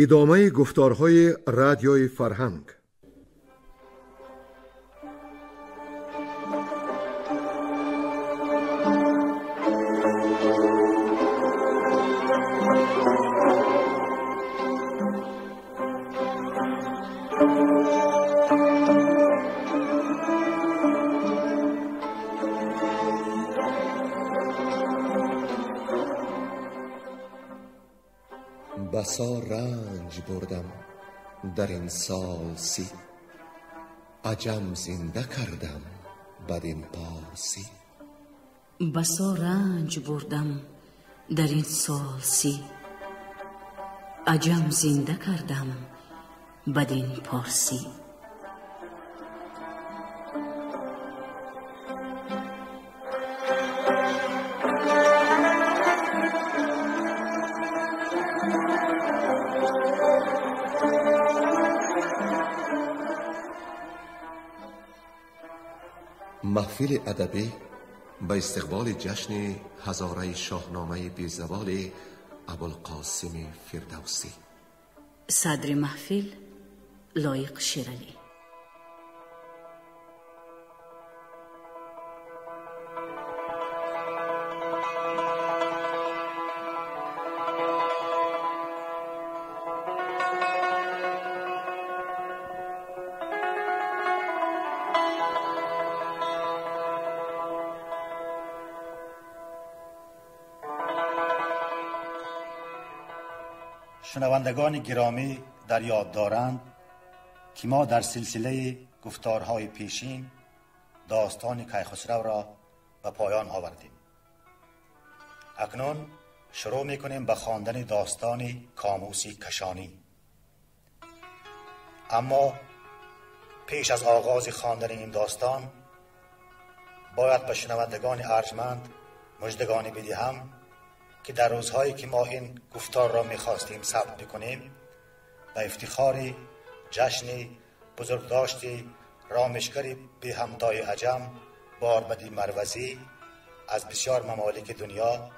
Идомаи гуфторҳои радиои фарҳанг. بسا رنج بردم در این سال 30، عجم زنده کردم بدین پارسی. بسا رنج بردم در این سال 30، عجم زنده کردم بدین پارسی. маҳфили адабӣ ба истиқболи ҷашни ҳазораи шоҳномаи безаволи Абулқосими Фирдавсӣ. Садри маҳфил Лоиқ Шералӣ. شنوندگان گرامی در یاد دارند که ما در سلسله گفتارهای پیشین داستان کیخسرو را به پایان آوردیم. اکنون شروع میکنیم به خواندن داستان کاموس کشانی. اما پیش از آغاز خواندن این داستان باید به شنوندگان ارجمند مژدگانی بدهم که در روزهایی که ما این گفتار را میخواستیم ثبت بکنیم، به افتخار جشن بزرگداشت رامشگر بی همتای عجم باربدی مروزی از بسیار ممالک دنیا،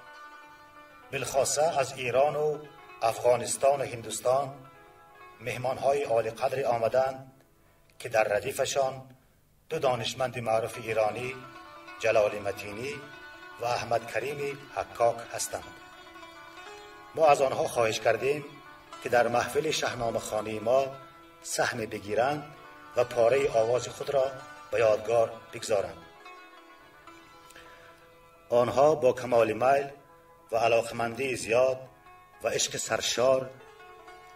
بالخاصه از ایران و افغانستان و هندوستان، مهمانهای عالی قدر آمدند که در ردیفشان دو دانشمند معروف ایرانی جلال متینی و احمد کریمی حکاک هستند. ما از آنها خواهش کردیم که در محفل شاهنامه خوانی ما سهم بگیرند و پاره آواز خود را به یادگار بگذارند. آنها با کمال میل و علاقمندی زیاد و عشق سرشار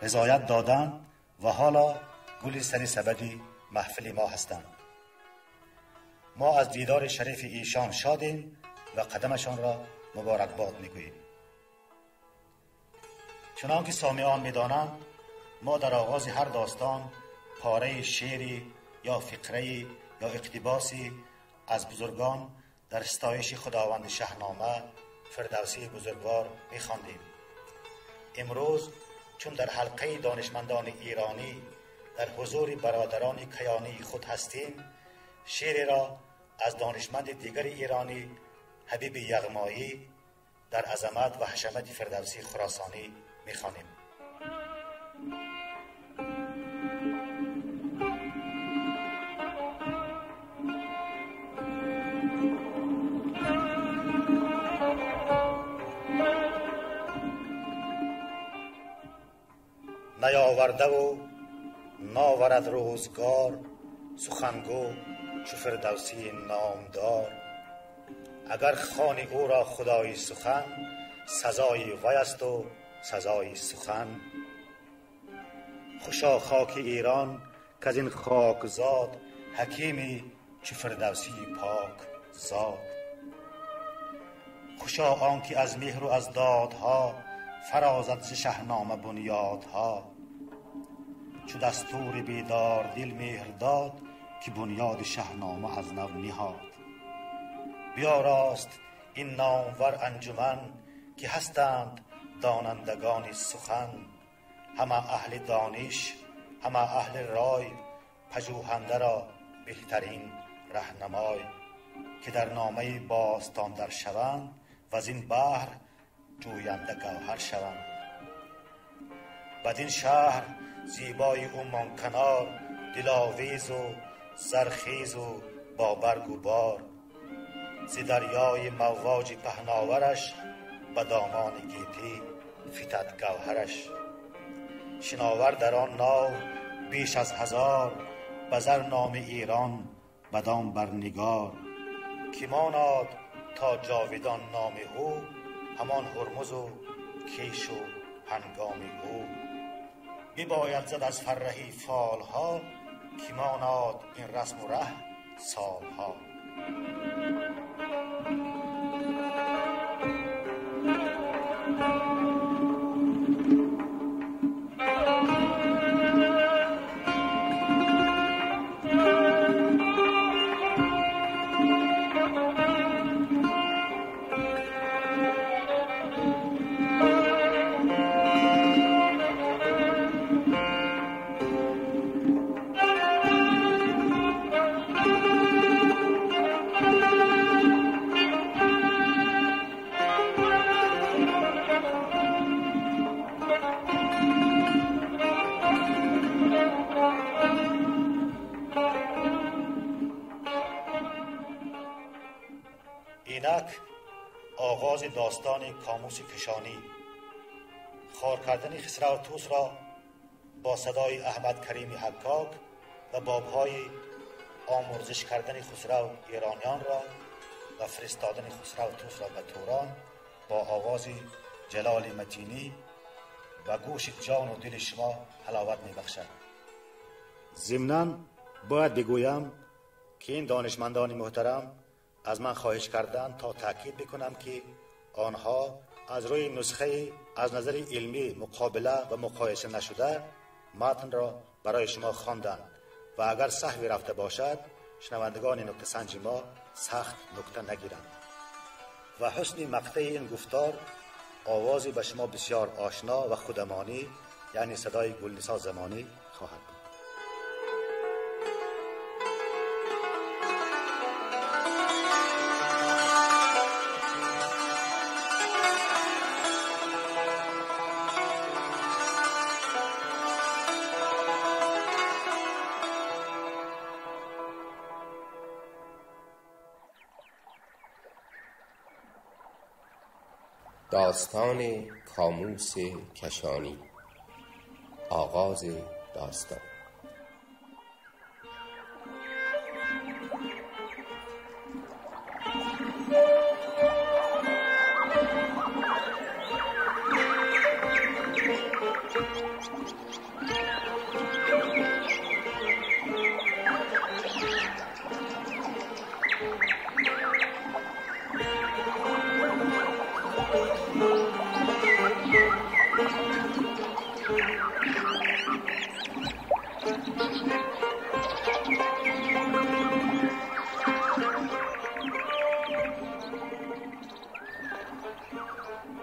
رضایت دادند و حالا گل سر سبد محفل ما هستند. ما از دیدار شریف ایشان شادیم و قدمشان را مبارکباد میگوییم. چنان که سامعان میدانند، ما در آغاز هر داستان پاره شعری یا فقره‌ای یا اقتباسی از بزرگان در ستایش خداوند شاهنامه فردوسی بزرگوار میخواندیم. امروز چون در حلقه دانشمندان ایرانی در حضور برادران کیانی خود هستیم، شعری را از دانشمند دیگر ایرانی حبیب یغمایی در عظمت و حشمت فردوسی خراسانی میخوانیم. نیاورده و ناورد روزگار سخنگو چو فردوسی نامدار. اگر خوانی او را خدای سخن، سزای وی است و سزای سخن. خوشا خاک ایران که از این خاک زاد، حکیمی چو فردوسی پاک زاد. خوشا آن که از مهر و از دادها، فرازد ز شهنامه بنیادها. چو دستور بیدار دل مهر داد، که بنیاد شهنامه از نو نهاد. بیاراست این نامور انجمن، که هستند دانندگان سخن. همه اهل دانش همه اهل رای، پژوهنده را بهترین رهنمای. که در نامه باستان در شوند، و از این بحر جوینده گوهر شوند. بدین شهر زیبای عمان کنار، دلاویز و زرخیز و با برگ و بار. ز دریای مواج پهناورش، به دامان گیتی فتد گوهرش. شناور در آن ناو بیش از 1000، بزر نام ایران بدان برنگار. که ماناد تا جاودان نام او، همان هرمز و کیش و هنگام او. بباید زد از فرهی فالها، که ماناد این رسم و ره سالها. اینک آغاز داستان کاموس کشانی، خوار کردن خسرو توس را با صدای احمد کریمی حکاک و بابهای آمرزش کردن خسرو ایرانیان را و فرستادن خسرو توس را به توران با آواز جلال متینی و گوش جان و دل شما حلاوت می‌بخشد. ضمناً باید بگویم که این دانشمندان محترم از من خواهش کردند تا تاکید بکنم که آنها از روی نسخه از نظر علمی مقابله و مقایسه نشده متن را برای شما خواندند و اگر سهوی رفته باشد شنوندگان نکته سنج ما سخت نکته نگیرند. و حسن مقطع این گفتار آوازی به شما بسیار آشنا و خودمانی، یعنی صدای گلنسا زمانی خواهد بود. داستان کاموس کشانی. آغاز داستان.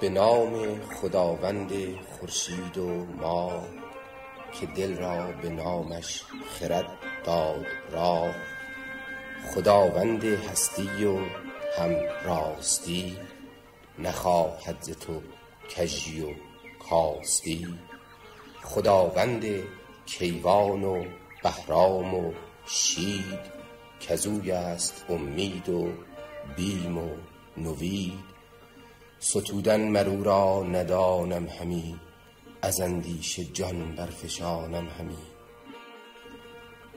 به نام خداوند خورشید و ماه، که دل را به نامش خرد داد راه. خداوند هستی و هم راستی، نخواهد ز تو کژی و کاستی. خداوند کیوان و بهرام و شید، کزوی است امید و بیم و نوید. ستودن مرو را ندانم همی، از اندیشه جان برفشانم همی.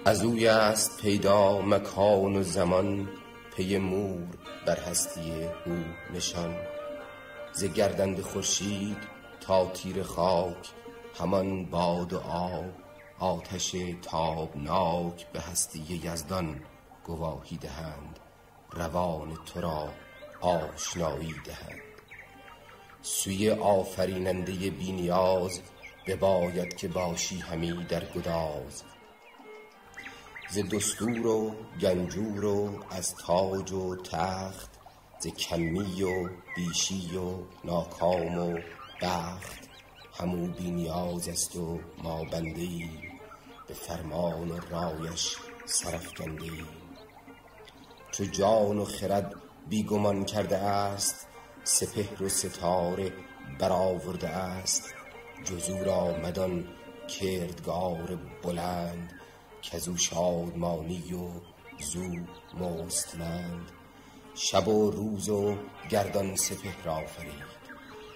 از اوی است پیدا مکان و زمان، پی مور بر هستی او نشان. ز گردنده خورشید تا تیر خاک، همان باد و آب آتش تابناک. به هستی یزدان گواهی دهند، روان تو را آشنایی دهند. سوی آفریننده بی نیاز، بباید که باشی همی در گداز. ز دستور و گنجور و از تاج و تخت، ز کمی و بیشی و ناکام و بخت. همو بی نیاز است و ما بنده ایم، به فرمان و رایش سرافکنده ایم. چو جان و خرد بی گمان کرده است، سپهر و ستاره برآورده است. جز او را مدان کردگار بلند، کزو شادمانی و زو مستمند. شب و روز و گردان سپهر آفرید،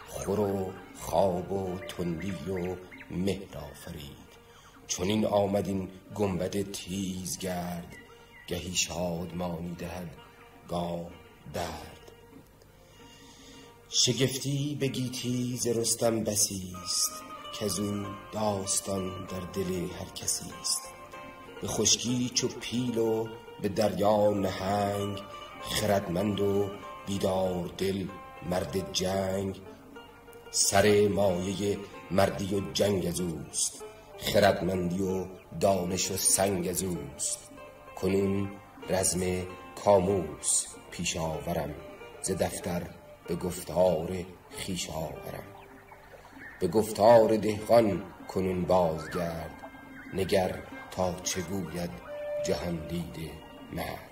خور و خواب و تندی و مهر آفرید. چنین آمد این گنبد تیز گرد، گهی شادمانی دهد گاه درد. شگفتی به گیتی ز رستم بسی است، کزو داستان در دل هر کسی است. به خشکی چو پیل و به دریا نهنگ، خردمند و بیدار دل مرد جنگ. سر مایه مردی و جنگ از اوست، خردمندی و دانش و سنگ از اوست. کنون رزم کاموس پیش آورم، ز دفتر به گفتار خویش آورم. به گفتار دهقان کنون بازگرد، نگر تا چه گوید جهان دیده مرد.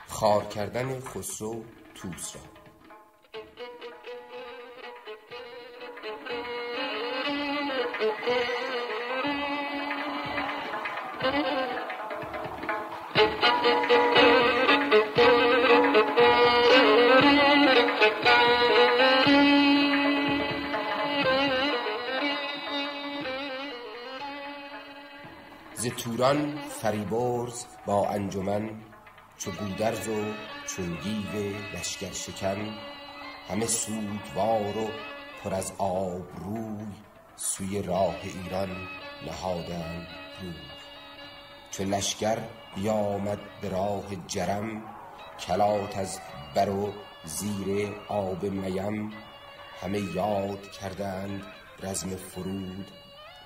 خوار کردن خسرو طوس را. ز توران فریبرز با انجمن، چو گودرز و چون گیو لشکر شکن. همه سوگوار و پر از آب روی، سوی راه ایران نهادند روی. چو لشکر بیامد به راه جرم، کلات از بر و زیر آب میم. همه یاد کردند رزم فرود،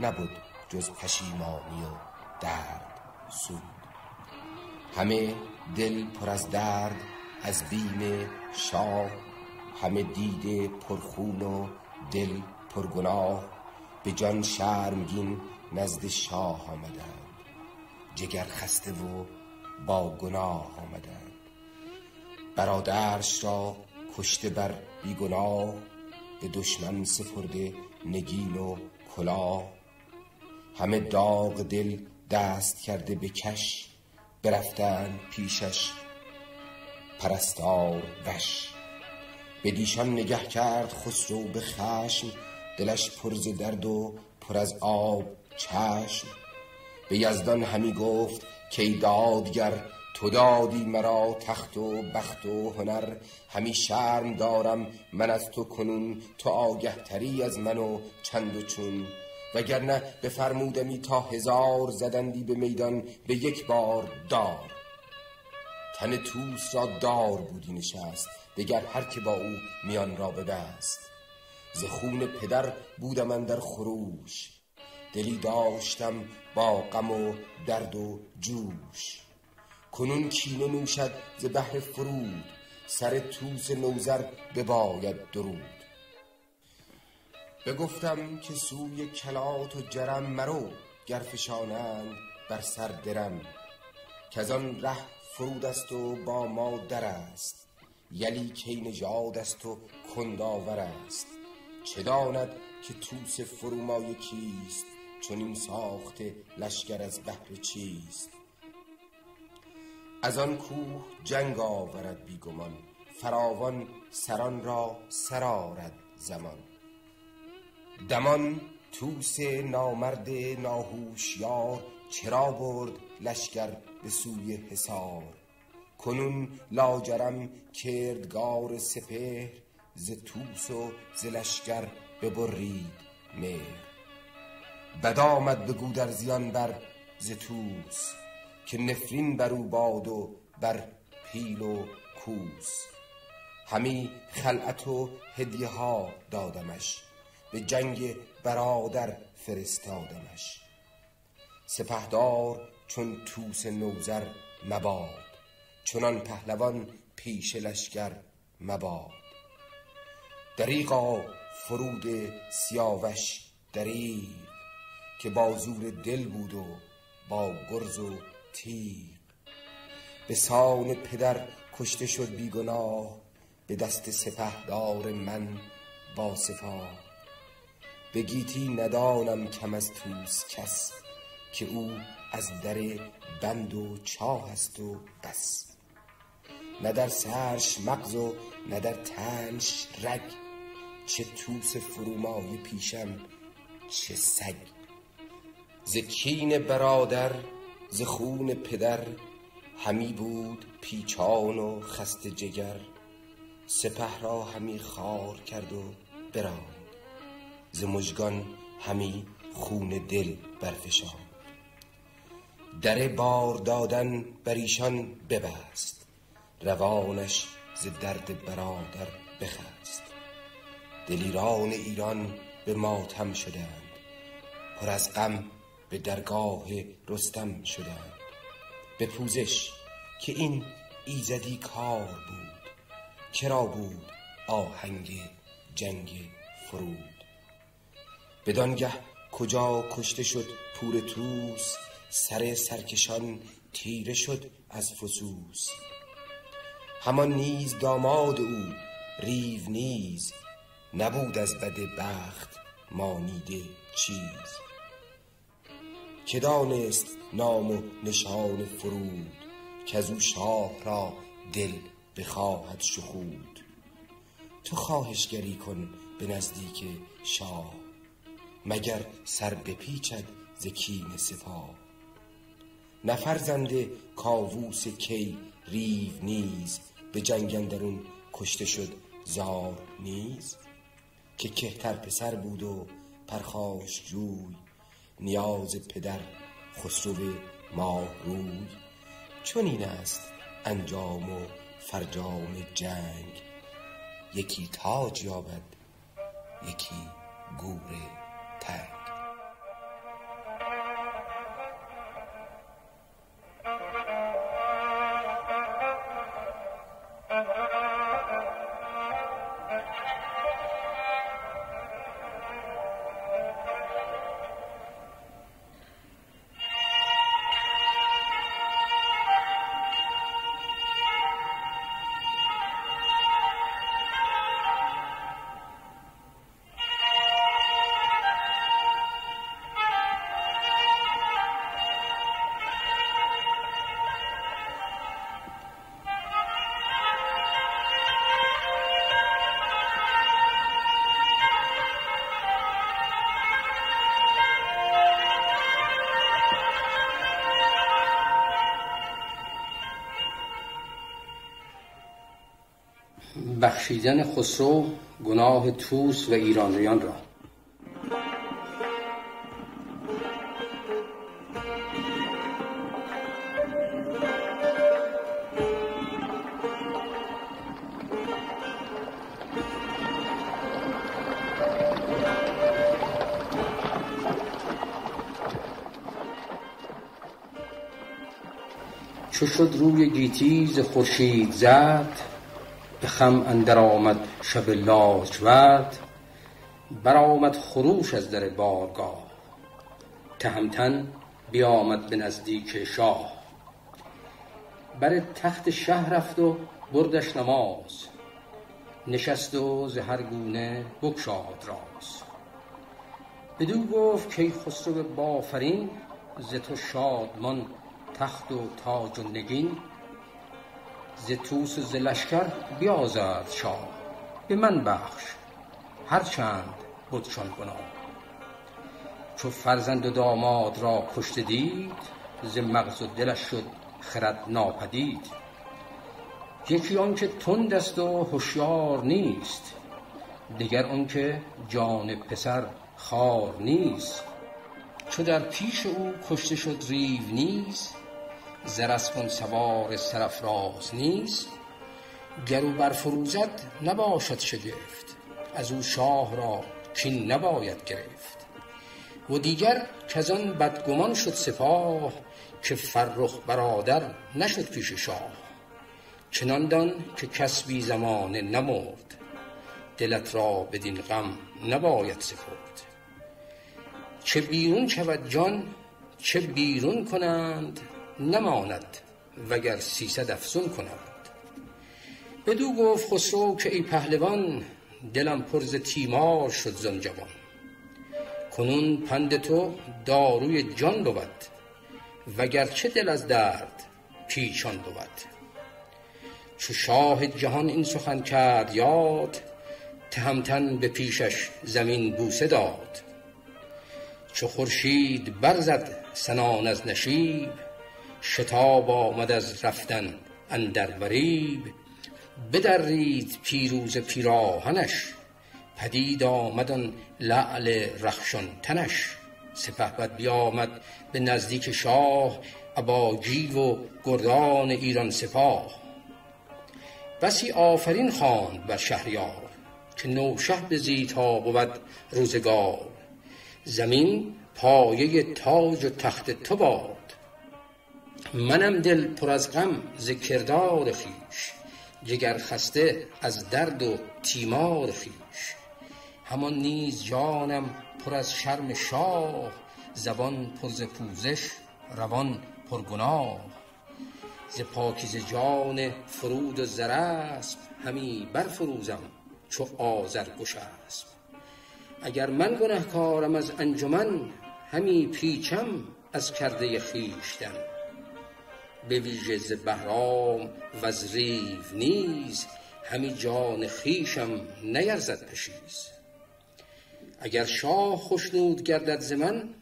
نبود جز پشیمانی و درد سود. همه دل پر از درد از بیم شاه، همه دیده پرخون و دل پرگناه. به جان شرمگین نزد شاه آمدند، جگر خسته و با گناه آمدند. برادرش را کشته بر بیگناه، به دشمن سپرده نگین و کلاه. همه داغ دل دست کرده به کش، برفتند پیشش پرستار وش. به دیشان نگه کرد خسرو به خشم، دلش پر ز درد و پر از آب چشم. به یزدان همی گفت کای دادگر، تو دادی مرا تخت و بخت و هنر. همی شرم دارم من از تو کنون، تو آگه تری از من و چند و چون. وگرنه بفرمودمی تا 1000 زدندی به میدان به یک بار دار. تن طوس را دار بودی نشست، دگر هر که با او میان را ببست. ز خون پدر بودم اندر خروش، دلی داشتم با غم و درد و جوش. کنون کینه نوشد ز بهر فرود، سر طوس نوذر بباید درود. بگفتم که سوی کلات و جرم مرو، گر فشانند بر سر درم. کزان ره فرود است و با ما در است، یلی کی نژاد است و کنداور است. چه داند که طوس فرومایه کیست، چنین ساخته لشکر از بهر چیست. از آن کوه جنگ آورد بیگمان، فراوان سران را سرارد زمان. دمان طوس نامرد ناهوشیار، چرا برد لشکر به سوی حصار. کنون لاجرم کردگار سپهر، ز طوس و ز لشکر ببرید مهر. بد آمد به گودرزیان بر ز طوس، که نفرین بر او باد و بر پیل و کوس. همی خلعت و هدیه ها دادمش، به جنگ برادر فرستادمش. سپهدار چون طوس نوذر مباد، چنان پهلوان پیش لشکر مباد. دریغا فرود سیاوش دریغ، که با زور دل بود و با گرز و تیغ. به سان پدر کشته شد بیگناه، به دست سپهدار من با سپاه. به گیتی ندانم کم از طوس کس، که او از در بند و چاه است و بس. نه در سرش مغز و نه در تنش رگ، چه طوس فرومایه پیشم چه سگ. ز کین برادر ز خون پدر، همی بود پیچان و خسته جگر. سپه را همی خوار کرد و براند، ز مژگان همی خون دل برفشاند. در بار دادن بر ایشان ببست، روانش ز درد برادر بخست. دلیران ایران به ماتم شدند، پر از غم به درگاه رستم شدند. به پوزش که این ایزدی کار بود، کرا بود آهنگ جنگ فرود. بدانگه کجا کشته شد پور طوس، سر سرکشان تیره شد از فسوس. همان نیز داماد او ریو نیز، نبود از بد بخت مانیده چیز. که دانست نام و نشان فرود، کز او شاه را دل بخواهد شخود. تو خواهشگری کن به نزدیک شاه، مگر سر بپیچد ز کین سپاه. نه فرزند کاووس کی ریو نیز، به جنگ اندرون کشته شد زار نیز. که کهتر پسر بود و پرخاش جوی، نیاز پدر خسرو ماه روی. چنین است انجام و فرجام جنگ، یکی تاج یابد یکی گور تنگ. بخشیدن خسرو گناه طوس و ایرانیان را. چو شد روی گیتی ز خورشید زرد، به خم اندر آمد شب لاجورد. برآمد خروش از در بارگاه، تهمتن بیامد به نزدیک شاه. بر تخت شه رفت و بردش نماز، نشست و ز هر گونه بگشاد راز. بدو گفت کای خسرو بافرین، ز تو شادمان تخت و تاج و نگین. ز طوس و ز لشکر بیازرد شاه، به من بخش هر چند بدشان گناه. چو فرزند و داماد را کشته دید، ز مغز و دلش شد خرد ناپدید. یکی آن که تند است و هشیار نیست، دگر آن که جان پسر خوار نیست. چو در پیش او کشته شد ریو نیز، زرسپان سوار سرافراز نیز. گر او برفروزد نباشد شگفت، از او شاه را کین نباید گرفت. و دیگر کزان بدگمان شد سپاه، که فرخ برادر نشد پیش شاه. چنان دان که کس بی زمانه نمرد، دلت را بدین غم نباید سپرد. چه بیرون شود جان چه بیرون کنند، نماند وگر 300 افزون کنند. بدو گفت خسرو که ای پهلوان، دلم پر ز تیمار شد زان جوان. کنون پند تو داروی جان بود، وگرچه دل از درد پیچان بود. چو شاه جهان این سخن کرد یاد، تهمتن به پیشش زمین بوسه داد. چو خورشید برزد سنان از نشیب، شتاب آمد از رفتن اندر وریب. بدرید پیروز پیراهنش، پدید آمد آن لعل رخشان تنش. سپهبد بیامد به نزدیک شاه، ابا گیو و گردان ایران سپاه. بسی آفرین خواند بر شهریار، که نوشه بزی تا بود روزگار. زمین پایه تاج و تخت تو باد، منم دل پر از غم ز کردار خویش. جگر خسته از درد و تیمار خویش. همان نیز جانم پر از شرم شاه، زبان پر ز پوزش روان پر گناه. ز پاکیزه جان فرود و زراسب، همی برفروزم چو آذرگشسب. اگر من گنهکارم از انجمن، همی پیچم از کرده خویشتن. به ویژه ز بهرام و از ریو نیز، همی جان خویشم نیرزد پشیز. اگر شاه خشنود گردد ز من،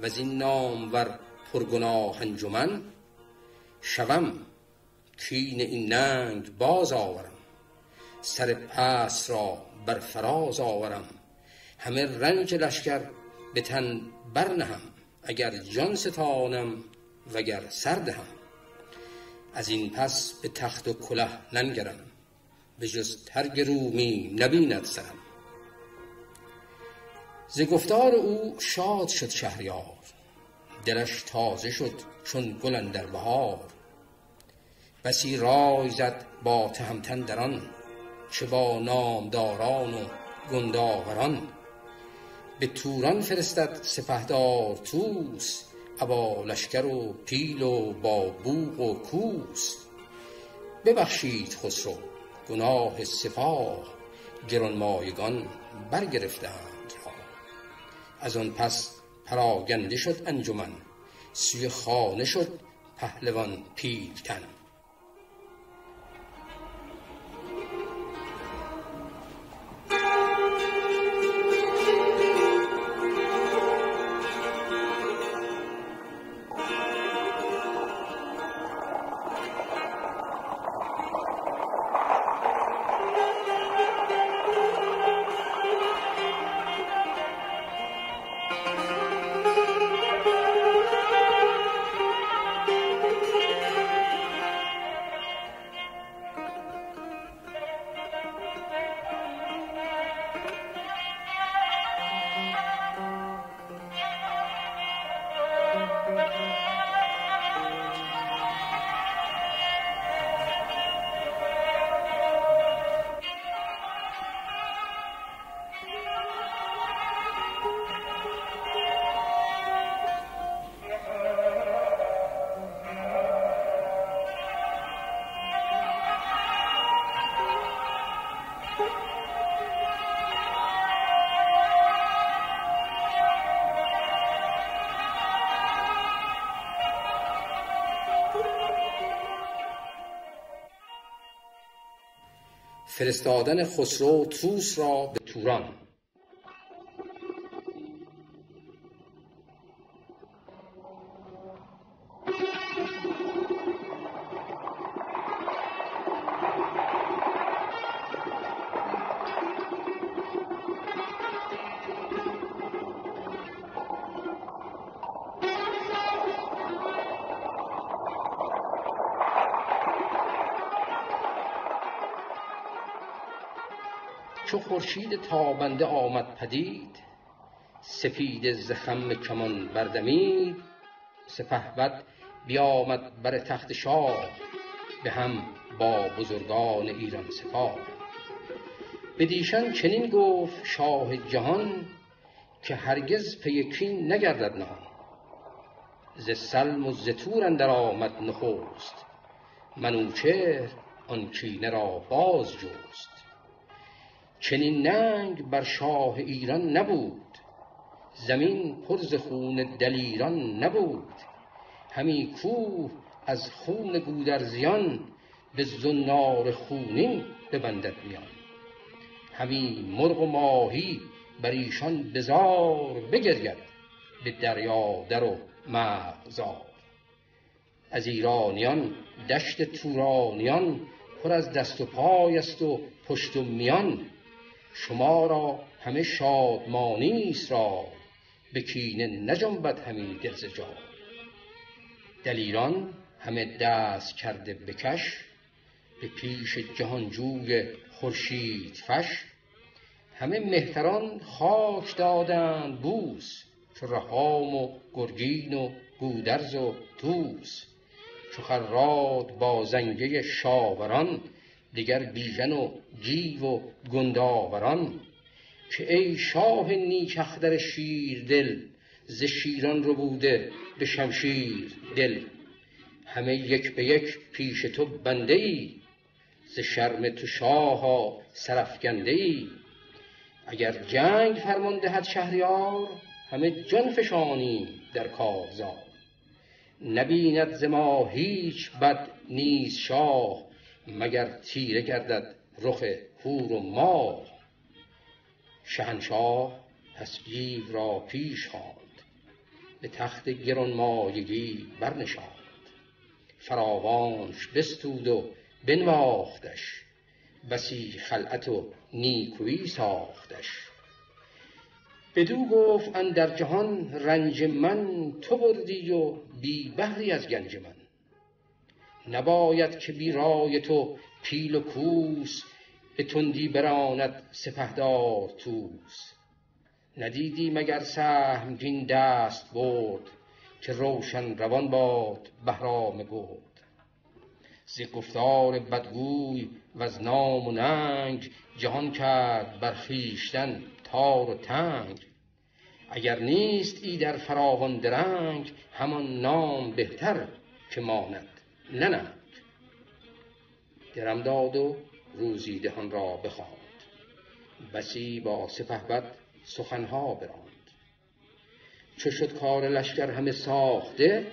وزین نامور پرگناه انجمن. شوم کین این ننگ باز آورم، سر پس را بر فراز آورم. همه رنج لشکر به تن برنهم، اگر جان ستانم وگر سر دهم. از این پس به تخت و کله ننگرم، به جز ترگ رومی نبیند سرم. ز گفتار او شاد شد شهریار، دلش تازه شد چون گل اندر بهار. بسی رای زد با تهمتن در آن، چه با نامداران و گنداوران. به توران فرستد سپهدار طوس، ابا لشکر و پیل و با بوق و کوس. ببخشید خسرو گناه سپاه، گرانمایگان برگرفتند راه. از آن پس پراگنده شد انجمن، سوی خانه شد پهلوان پیلتن. فرستادن خسرو طوس را به توران. چو خورشید تابنده آمد پدید، سپید ز خم کمان بردمید. سپهبد بیامد بر تخت شاه، به هم با بزرگان ایران سپاه. بدیشان چنین گفت شاه جهان، که هرگز پی کین نگردد نهان. ز سلم و ز تور اندر آمد نخست، منوچهر آن کینه را باز جست. چنین ننگ بر شاه ایران نبود، زمین پر ز خون دلیران نبود. همی کوه از خون گودرزیان، به زنار خونین ببندد میان. همی مرغ و ماهی بر ایشان بزار، بگرید به دریا در و مرغزار. از ایرانیان دشت تورانیان، پر از دست و پای است و پشت و میان. شما را همه شادمانی است را، به کینه نجنبد همی دل ز جای. دلیران همه دست کرده بکش، به پیش جهانجوی خورشید فش. همه مهتران خاک دادند بوس، چو رهام و گرگین و گودرز و طوس. چو خراد با زنگه شاوران، دگر بیژن و گیو و گنداوران. که ای شاه نیک اختر شیر دل، ز شیران ربوده به شمشیر دل. همه یک به یک پیش تو بنده ای، ز شرم تو شاها سرافکنده ای. اگر جنگ فرمان دهد شهریار، همه جان فشانی در کارزار. نبیند ز ما هیچ بد نیز شاه، مگر تیره گردد رخ هور و ماه. شهنشاه پس گیو را پیش خواند، به تخت گرانمایگی برنشاند. فراوانش بستود و بنواختش، بسی خلعت و نیکویی ساختش. بدو گفت اندر جهان رنج من، تو بردی و بی بهری از گنج من. نباید که بی رای تو پیل و کوس، به تندی براند سپهدار طوس. ندیدی مگر سهمگین دست برد، که روشن روان باد بهرام گرد. ز گفتار بدگوی و از نام و ننگ، جهان کرد بر خویشتن تار و تنگ. اگر نیست ایدر فراوان درنگ، همان نام بهتر که ماند نه ننگ. درم داد و روزی دهان را بخواند، بسی با سپهبد سخنها براند. چو شد کار لشکر همه ساخته،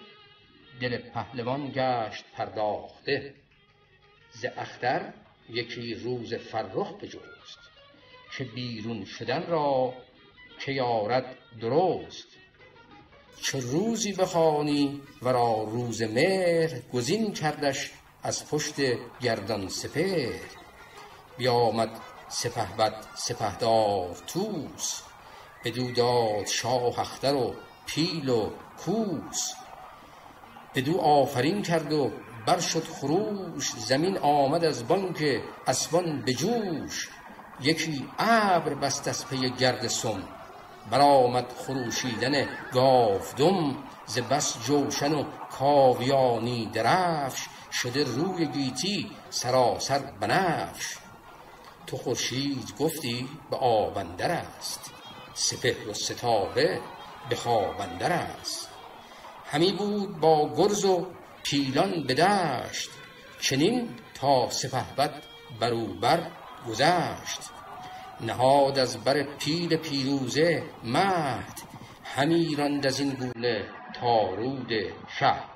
دل پهلوان گشت پرداخته. ز اختر یکی روز فرخ بجست، که بیرون شدن را که یارد درست. چو روزی بخوانی ورا روز مهر، گزین کردش از پشت گردان سپهر. بیامد سپهبد سپهدار طوس، بدو داد شاه اختر و پیل و کوس. بدو آفرین کرد و بر شد خروش، زمین آمد از بانگ اسبان به جوش. یکی ابر بست از پی گرد سم، برآمد خروشیدن گاودم. ز بس جوشن و کاویانی درفش، شده روی گیتی سراسر بنفش. تو خورشید گفتی به آب اندر است، سپهر و ستاره به خواب اندر است. همی بود با گرز و پیلان به دشت، چنین تا سپهبد بروبر گذشت. نهاد از بر پیل پیروزه مهد، همی راند از این گونه تا رود شهد.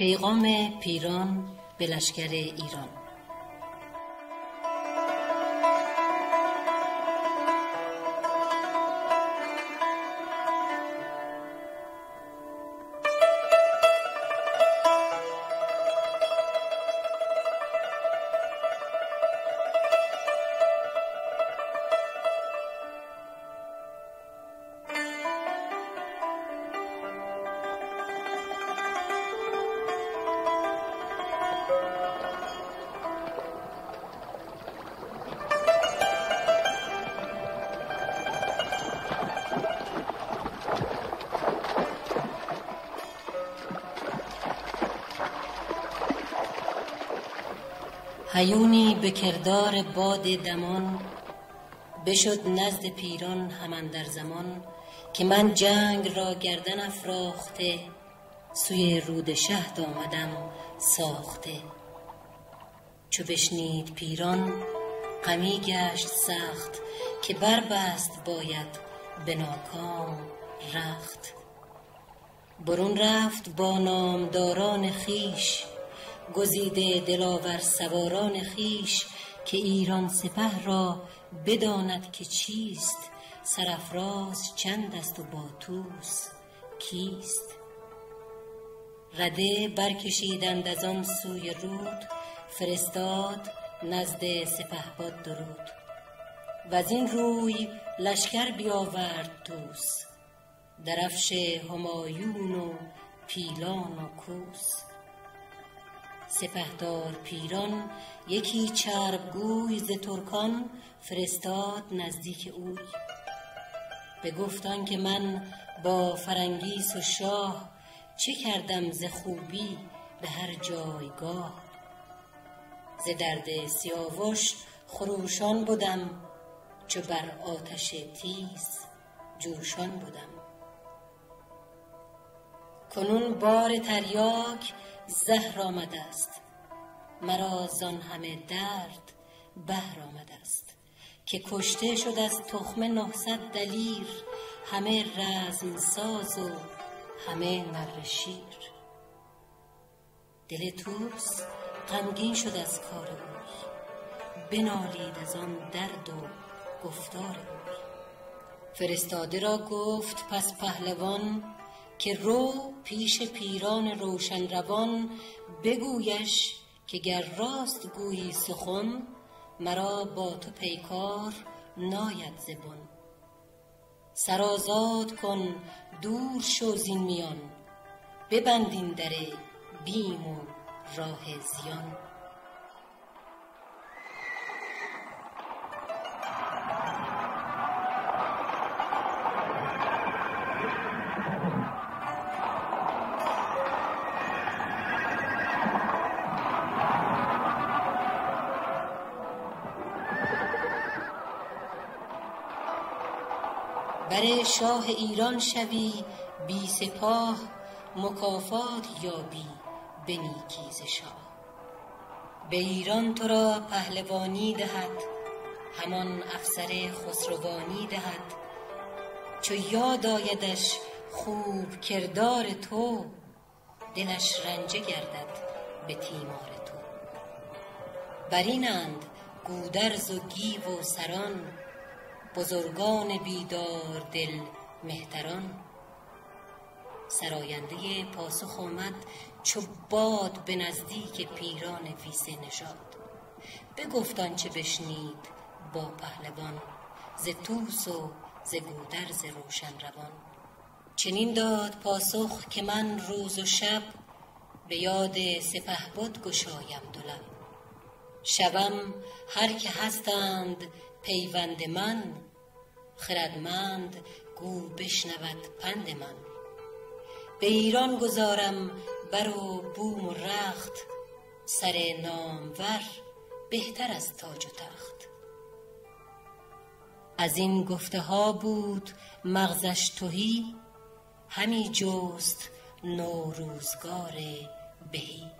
پیغام پیران به لشکر ایران. هیونی به کردار باد دمان، بشد نزد پیران همان در زمان، که من جنگ را گردن افراخته، سوی رود شهد آمدم ساخته. چو بشنید پیران غمی گشت سخت، که بربست باید به ناکام رخت. برون رفت با نامداران خویش، گزیده دلاور سواران خویش، که ایران سپه را بداند که چیست، سرافراز چند است و با طوس کیست. رده برکشیدند از آن سوی رود، فرستاد نزد سپهبد درود. وزین روی لشکر بیاورد طوس، درفش همایون و پیلان و کوس. سپهدار پیران یکی چربگوی ز ترکان فرستاد نزدیک اوی. بگفت آن که من با فرنگیس و شاه، چه کردم ز خوبی به هر جایگاه. ز درد سیاوش خروشان بدم، چو بر آتش تیز جوشان بدم. کنون بار تریاک زهر آمده است، مرا زان همه درد بهر آمده است. که کشته شد از تخمه 900 دلیر، همه رزم ساز و همه نره شیر. دل طوس غمگین شد از کار اوی، بنالید از آن درد و گفتار اوی. فرستاده را گفت پس پهلوان، که رو پیش پیران روشن روان، بگویش که گر راست گویی سخن، مرا با تو پیکار ناید ز بن. سر آزاد کن دور شو زین میان، ببند این در بیم و راه زیان. بر شاه ایران شوی بی سپاه، مکافات یابی به نیکی ز شاه. به ایران تو را پهلوانی دهد، همان افسر خسروانی دهد. چو یاد آیدش خوب کردار تو، دلش رنجه گردد به تیمار تو. برینند گودرز و گیو و سران، بزرگان بیدار دل مهتران. سراینده پاسخ آمد چو باد، به نزدیک پیران ویسه نژاد. بگفت آنچه بشنید با پهلوان، ز طوس و ز گودرز روشن روان. چنین داد پاسخ که من روز و شب، به یاد سپهبد گشایم دو لب. شوم هر که هستند پیوند من، خردمند گو بشنود پند من. به ایران گذارم بر و بوم و رخت، سر نامور بهتر از تاج و تخت. از این گفته ها بود مغزش تهی، همی جست نوروزگار بهی.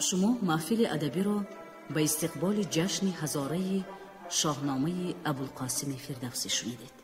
Шумо маҳфили адабиро ба истиқболи ҷашни ҳазораи Шоҳномаи Абулқосими Фирдавсӣ шунидед.